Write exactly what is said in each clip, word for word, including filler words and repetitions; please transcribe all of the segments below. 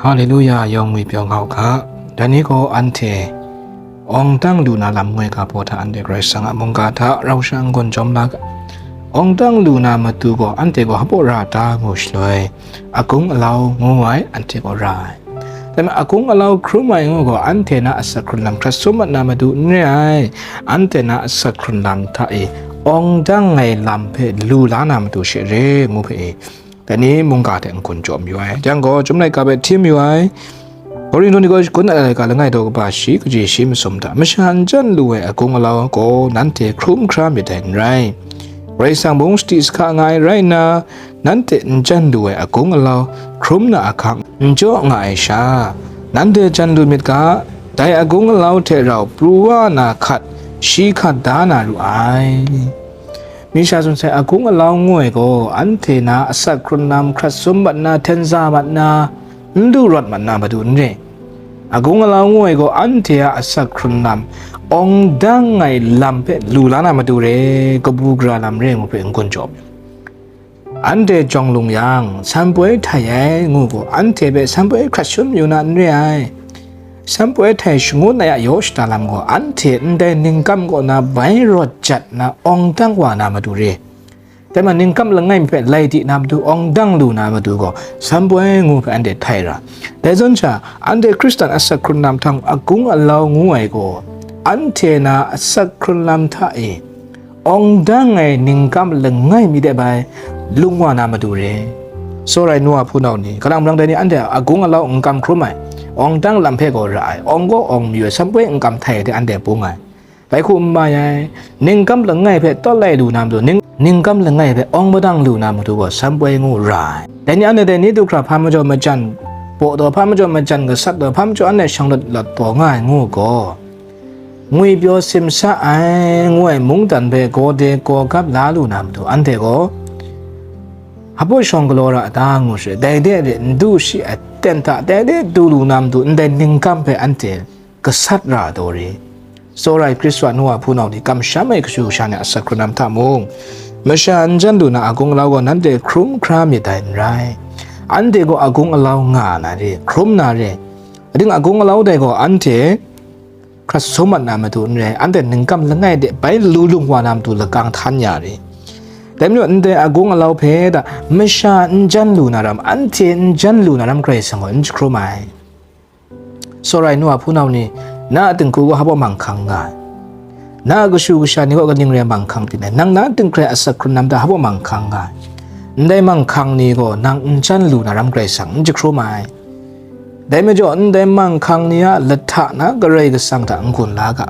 Haleluya, yawng ngwi pyaw nga u ga. Dai ni gaw anhte awng dang lu na lam ngoi ga baw hta anhte Karai Kasang a mungga hta rau sha n-gun jawm la ga. Awng dang lu na matu gaw anhte gaw hpaw ra ta ngu shaloi, agung alau ngu ai anhte gaw ra ai. Dai ma agung alau hkrum ai ngu gaw anhte na asak hkrun lam hkrat sum mat na matu n re ai, anhte na asak hkrun lam hta e awng dang ai lam hpe lu la na matu she re ngu hpe e, dai ni mungga hte n-gun jaw mayu ai. Yang gaw, Chyum laika hpe hti mayu ai. Korinhtu ni gaw shagun ai laika langai daw kaba shi kaji shi masum hta masha n jan lu ai agung alau gaw nanhte hkrum hkra myit dai n rai. Karai Kasang mung sadi sahka nga ai rai nna, nanhte n jan lu ai agung alau hkrum na ahkang n jaw nga ai sha, nanhte jan lu myit ga, dai agung alau hte rau pru wa na hkat shi hkat da na ru ai. Mi sha tsun sai, agung alau ngu ai gaw, anhte na asak hkrun lam hkrat sum mat na, hten za mat na, n du rawt mat na matu n re. Agung alau ngu ai gaw, anhte a asak hkrun lam, awng dang ai lam hpe lu la na matu re, kabu gara lam re ngu hpe n-gun jaw mayu. Anhte jawng lung yang, san poi htai ai ngu gaw, anhte hpe san poi hkrat sum yu na n re ai. San poi htai shangun ai a yaw shada lam gaw, anhte ndai ningkam kaw na bai rawt jat na awng dang wa na matu re. Dai ma ningkam langai mi hpe lai di na matu, awng dang lu na matu gaw, san poi ngu hpe anhte htai ra. Dai zawn sha, anhte Hkristan asak hkrun lam htang agung alau ngu ai gaw, anhte na asak hkrun lam hta e, awng dang ai ningkam langai mi de bai, lung wa na matu re. Tsawra ai nu a hpunau ni, kalang marang dai ni anhte a agung alau n kam hkrum ai, awng dang lam hpe gaw ra ai, awng gaw awng mayu ai, san poi n kam htai ai hte anhte bung ai. Bai hku n mai ai, ningkam langai hpe tawt lai lu na matu, ning-, ningkam langai hpe awng madang lu na matu gaw san poi ngu ra ai. Dai ni anhte dai ni du hkra hpa majaw majan, paw taw hpa majaw majan, gasat taw hpa majaw anhte shang lawt lawt taw nga ai ngu gaw, ngwipyaw simsa ai ngu ai mungdan hpe gaw de gaw gap la lu na matu, anhte gaw hpaw shawng galaw ra a ta ngu shaloi, dai de re n du shi ai ten hta dai de du lu na matu, ndai ningkam hpe anhte gasat ra ai taw re. Tsawra ai Hkristu a nu a hpunau ni, kamsham ai kashu kasha ni a asak hkrun lam hta mung, masha n jan lu na agung alau gaw nanhte hkrum hkra myit dai n rai. Anhte gaw agung alau nga na re, hkrum na re. Ating agung alau dai gaw anhte hkrat sum mat na matu n rai, anhte ningkam langai de bai lu lung wa na matu lakang htan ya re. Dai majaw, ndai agung alau hpe da masha n jan lu na ram, anhte n jan lu na ram Karai Kasang gaw n jahkrum ai. Tsawra ai nu a hpunau ni, na a dinghku gaw hpaw manghkang nga ai. Na a kashu kasha ni gaw kaning rai manghkang byin ai. Nang na a dinghku rai asak hkrun lam hta hpaw manghkang nga ai. Ndai manghkang ni gaw nang n jan lu na ram Karai Kasang n jahkrum ai. Dai majaw, ndai manghkang ni a lahta na Karai Kasang hta n-gun la ga.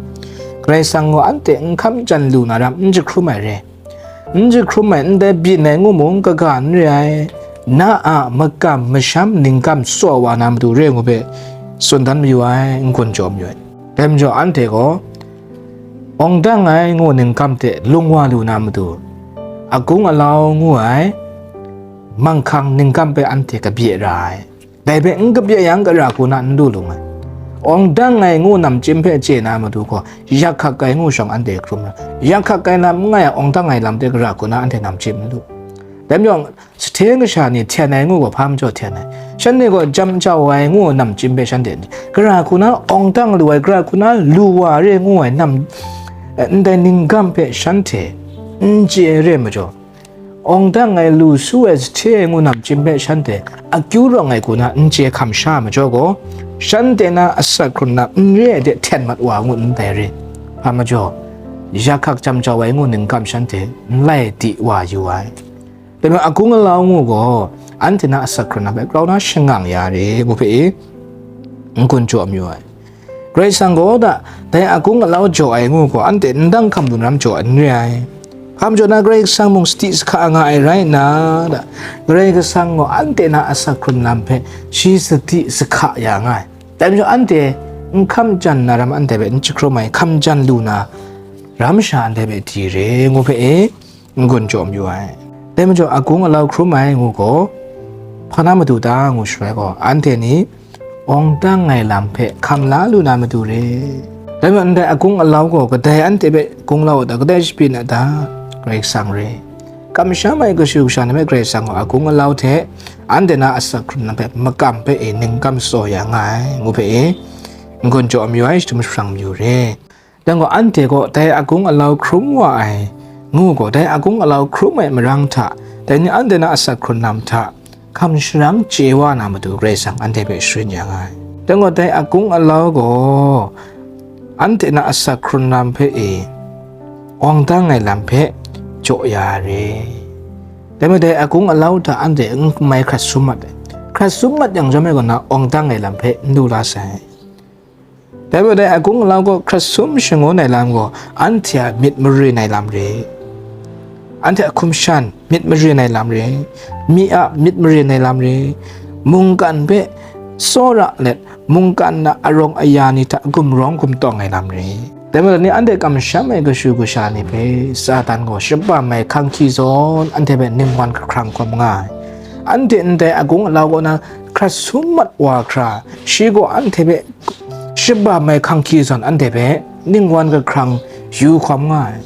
Karai Kasang gaw anhte n hkam jan lu na ram n jahkrum ai re. N jahkrum ai, ndai byin ai ngu mung kaga n re ai, na a makam masham ningkam tsaw wa na matu re ngu hpe tsun dan mayu ai, n-gun jaw mayu ai. Dai majaw, anhte gaw awng dang ai ngu ningkam hte lung wa lu na matu, agung alau ngu ai manghkang ningkam hpe anhte kabye ra ai. Dai hpe n kabye yang, gara hku na n lu lu ai. Awng dang ai ngu namchyim hpe chye na matu gaw, yak hkak ai ngu shawng anhte hkrum ai. Yak hkak ai lam n nga yang, awng dang ai lam hte gara hku na anhte namchyim n lu. Dai majaw, sahte kasha ni hten ai ngu gaw, hpa majaw hten ai. Shanhte gaw jam jau ai ngu namchyim hpe shanhte n chye. Gara hku na awng dang lu ai, gara hku na lu wa re ngu ai nam, eh, ndai ningkam hpe shanhte n chye ai re majaw, awng dang ai, lu su ai, sahte ai ngu namchyim hpe shanhte akyu rawng ai hku na n chye hkam sha ai majaw gaw, shanhte na asak hkrun lam n re ai de hten mat wa ngut ndai re. Hpa majaw, yak hkak jam jau ai ngu ningkam shanhte n lai di wa yu ai. Dai majaw, agung alau ngu gaw, anhte na asak hkrun lam hpe grau na shangang ya re ngu hpe e, n-gun jaw mayu ai. Karai Kasang gaw da, dai agung alau jaw ai ngu gaw, anhte n dang hkam lu na ram jaw ai n re ai. Hpa majaw na, Karai Kasang mung sadi sahka nga ai rai nna, da, Karai Kasang gaw anhte na asak hkrun lam hpe shi sadi sahka ya nga ai. Dai majaw, anhte n hkam jan na ram anhte hpe n jahkrum ai, hkam jan lu na ram sha anhte hpe di re ngu hpe e, n-gun jaw mayu ai. Dai majaw, agung alau hkrum ai ngu gaw, hpa na matu ta ngu shaloi gaw, anhte ni awng dang ai lam hpe hkam la lu na matu re. Dai majaw, ndai agung alau gaw kadai anhte hpe gunglau a ta, kadai shabyin a ta? Karai Kasang re. Kamsham ai kashu kasha ni hpe Karai Kasang gaw agung alau hte anhte na asak hkrung lam hpe makam hpe e ningkam tsaw ya nga ai, ngu hpe e n-gun jaw mayu ai, shadum jahprang mayu re. Dang gaw, anhte gaw dai agung alau hkrum wa ai, ngu gaw, dai agung alau hkrum ai marang hta, dai ni anhte na asak hkrung lam hta, hkam sharang chye wa na matu Karai Kasang anhte hpe sharin ya nga ai. Dang gaw, dai agung alau gaw, anhte na asak hkrung lam hpe e, awng dang ai lam hpe jaw ya re. Dai majaw, dai agung alau hta anhte n mai hkrat sum mat ai. Hkrat sum mat yang chyawm ai gaw na, awng dang ai lam hpe n lu la sai. Dai majaw, dai agung alau gaw hkrat sum shangun ai lam gaw, anhte a myit marin ai lam re, anhte a hkum shan myit marin ai lam re, mi a myit marin ai lam re, mungkan hpe tsawra let, mungkan na arawng aya ni hta gumrawng gumtawng ai lam re. Dai majaw, ni anhte kamsham ai kashu kasha ni hpe Satan gaw shabam ai hkang hki zawn anhte hpe ningwan kahkrang hkawm nga ai. Anhte ndai agung alau kaw na hkrat sum mat wa hkra, shi gaw anhte hpe shabam ai hkang hki zawn anhte hpe ningwan kahkrang yu hkawm nga ai.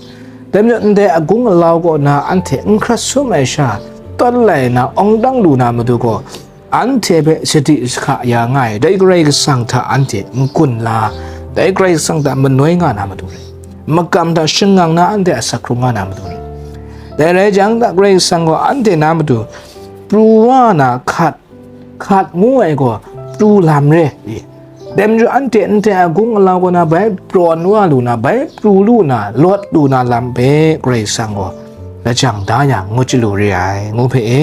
Dai majaw, ndai agung alau kaw na anhte n hkrat sum ai sha, tawt lai na, awng dang lu na matu gaw, anhte hpe sadi sahka ya nga ai. Dai Karai Kasang hta anhte n-gun la, dai Karai Kasang hta manoi nga na matu re, makam hta shangang na anhte asak hkrung nga na matu re. Dai rai jang, Karai Kasang gaw anhte na matu pru wa na hkat, hkat ngu ai gaw pru lam re. Dai majaw, anhte ndai agung alau kaw na bai prawn wa lu na, bai pru lu na, lawt lu na lam hpe Karai Kasang gaw lajang da yang ngu chyalu re ai, ngu hpe e,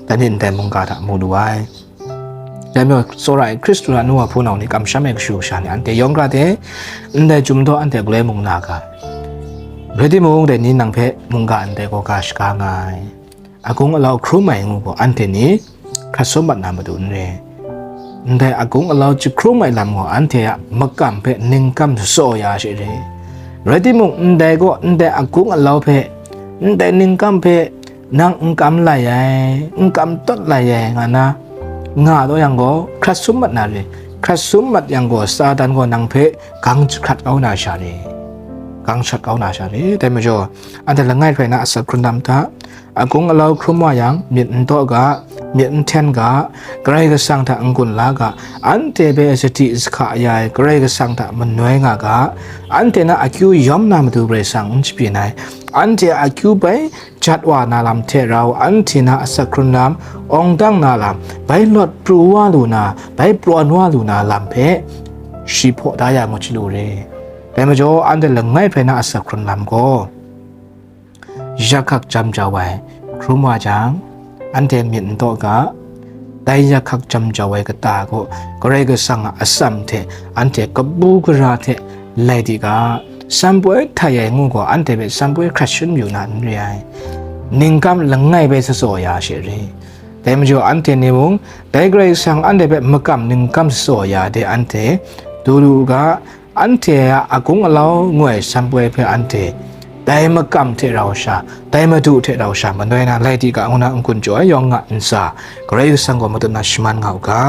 dai ni ndai mungga hta mu lu ai. Dai majaw, tsawra ai Hkristu a nu wa hpunau ni, kamsham ai kashu kasha ni, anhte yawng hkra hte ndai Chyum daw anhte galoi mung na ga, rai timung, dai ni nang hpe mungga ndai kaw ga shaga nga ai. Agung alau hkrum ai ngu gaw, anhte ni hkrat sum mat na matu n re. Ndai agung alau jahkrum ai lam gaw, anhte a makam hpe ningkam tsaw ya she re. Rai timung, ndai gaw, ndai agung alau hpe, ndai ningkam hpe nang n kam lai ai, n kam tawt lai ai, nga na, nga taw yang gaw, hkrat sum mat na re. Hkrat sum mat yang gaw, Satan gaw nang hpe gang jahkrat kau na sha re, gang jahkrat kau na sha re. Dai majaw, anhte langai hkrai na asak hkrung lam hta, agung alau hkrum wa yang, myit n taw ga, myit n hten ga, Karai Kasang hta n-gun la ga, anhte hpe sadi sahka ya ai Karai Kasang hta manoi nga ga, anhte na akyu yawm na matu Karai Kasang n shabyin ai, anhte a akyu bai jat wa na lam hte rau, anhte na asak hkrung lam, awng dang na lam, bai lawt pru wa lu na, bai prawn wa lu na lam hpe shi hpaw da ya ngu chyalu re. Dai majaw, anhte langai hkrai na asak hkrung lam gaw, yak hkak jam jau ai hkrum wa jang, anhte myit n taw ga, dai yak hkak jam jau ai kata gaw Karai Kasang a atsam hte anhte kabu gara hte lai di ga, samboi htai ai ngu gaw, anhte hpe samboi hkrat shangun yu na n re ai, ningkam langai bai tsatsaw ya she re. Dai majaw, anhte ni mung, dai Karai Kasang anhte hpe makam ningkam tsatsaw ya de, anhte du lu u ga, anhte a agung alau ngu ai samboi hpe anhte dai makam hte rau sha, dai Madu hte rau sha manoi na lai di ga, ngu na n-gun jaw ai yawng nga ntsa, Karai Kasang gaw matut na shaman nga u ga.